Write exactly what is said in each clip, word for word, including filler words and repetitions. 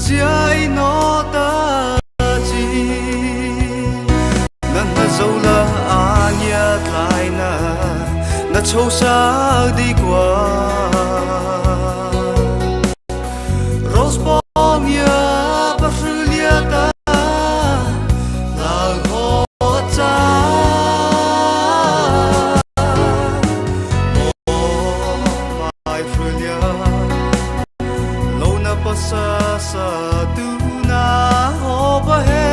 siai no ta chi. Na hnazaw la a ngiahtlaina na chhôhsa dei kua. Rose pawng ngia pahru liata la hawh cha. Maw, mai hru lia, lona pasa sa tu na hawh pa he,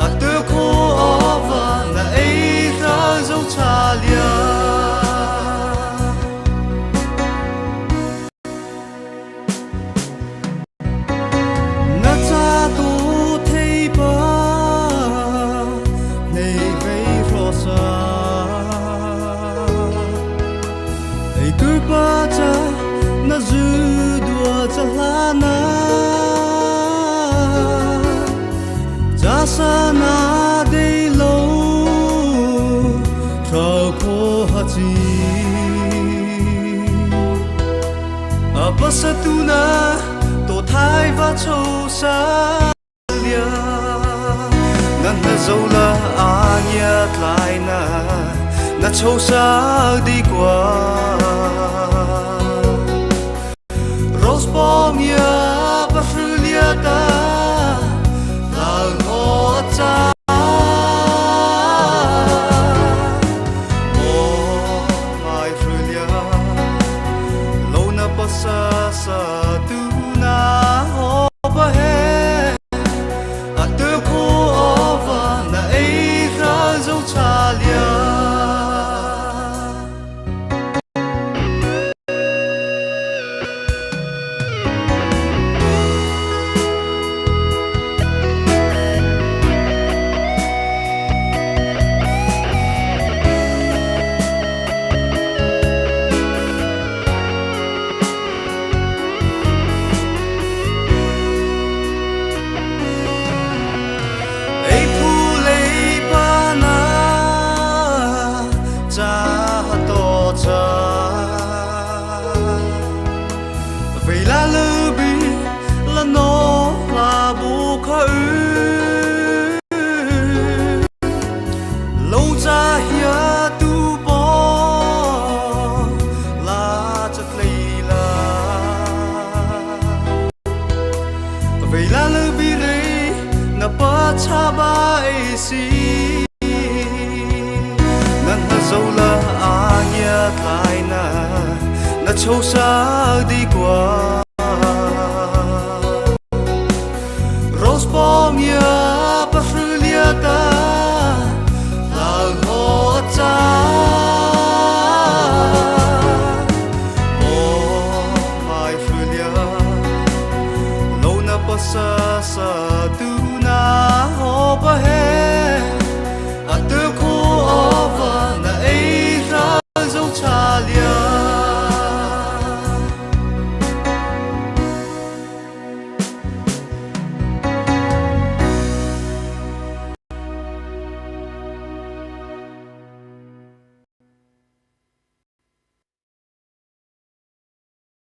a tao kho awpa na ei hra zo cha lia. Na cha to thei pa nei vei hro sa. Ei tu pa cha na zu dua cha hla na. Cha sa na dei lo, thro ko ha chi. A pasa tu na, to thai va chhôhsa lia. Na hnazaw la a ngiahtlaina na chhôhsa dei kua. Rose pawng ngia pahru liata la hawh cha. Maw, mai hru lia, lona pasa sa tu na hawh pa he, a tao kho awpa na ei hra zo cha lia. Ei phu lei pa na cha ha to cha. Vei la lei bi la no la bu kha u. Lo cha hia tu pa la cha tlei la. Vei la lei bi rei na pa cha ba ei si. Na hnazaw la a ngiahtlaina na chhôhsa dei kua. Rose pawng ngia pahru liata la hawh cha. Maw, mai hru lia, lona pasa sa